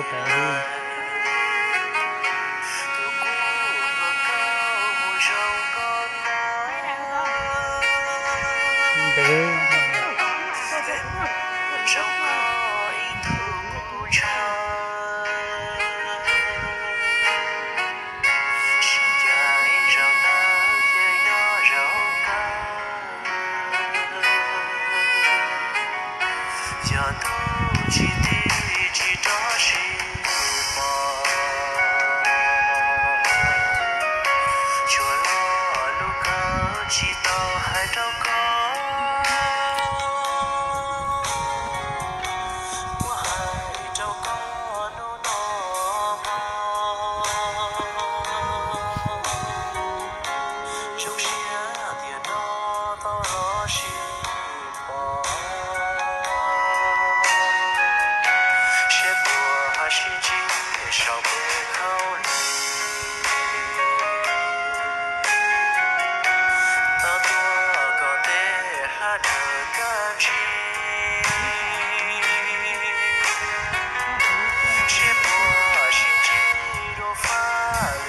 Tus kub hluas nkauj mus zoo nkauj ntev. Zoo nkauj ib tug kub ntshaw. Sib cav ib zaug ntawd ces nyob zoo kawg. Cov tub tsis tig tsis rov sib pom. Tsuas lo lus kawg tsis tau hais rau koj. Muab hais rau koj hnub no mog. Zoo siab tias no tau los sib pom. Seb puas ho sib ntsib saum peb khaub lig. Tau tuaj koj tej hlab daws kab ntsig. Seb puas sib ntsib dua fab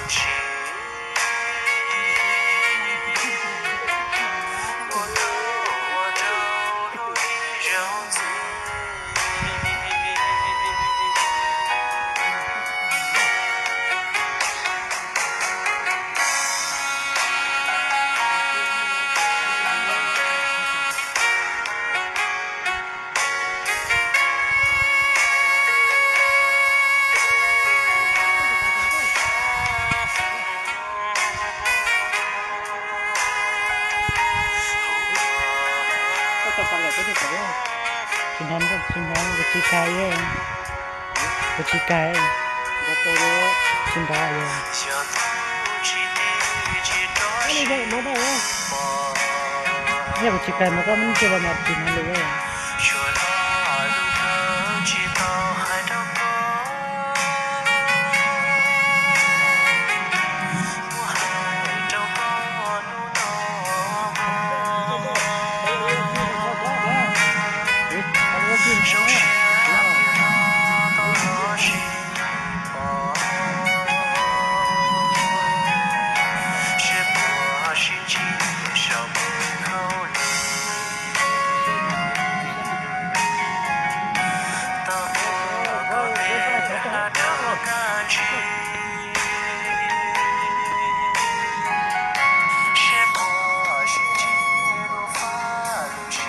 lwm sij.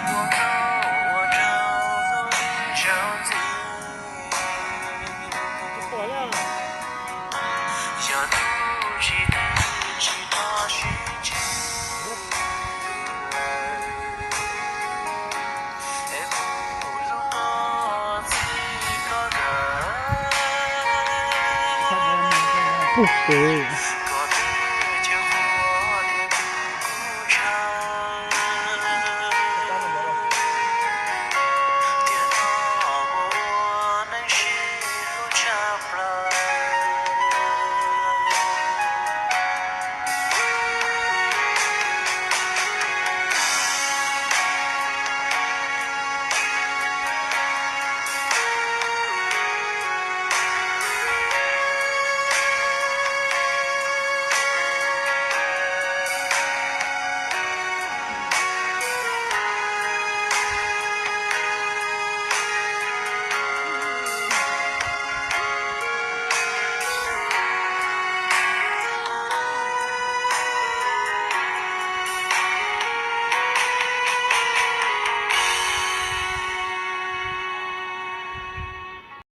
Ua rau, ua rau lub ib zaug ntxiv. Tsis hnov, tsis hnov, kuv tsis kag, kuv tsis kag, tsis nrov. Yog kuv tsis kag mas koj muab ntsia los mas tsis hnov lus. Ub, pem.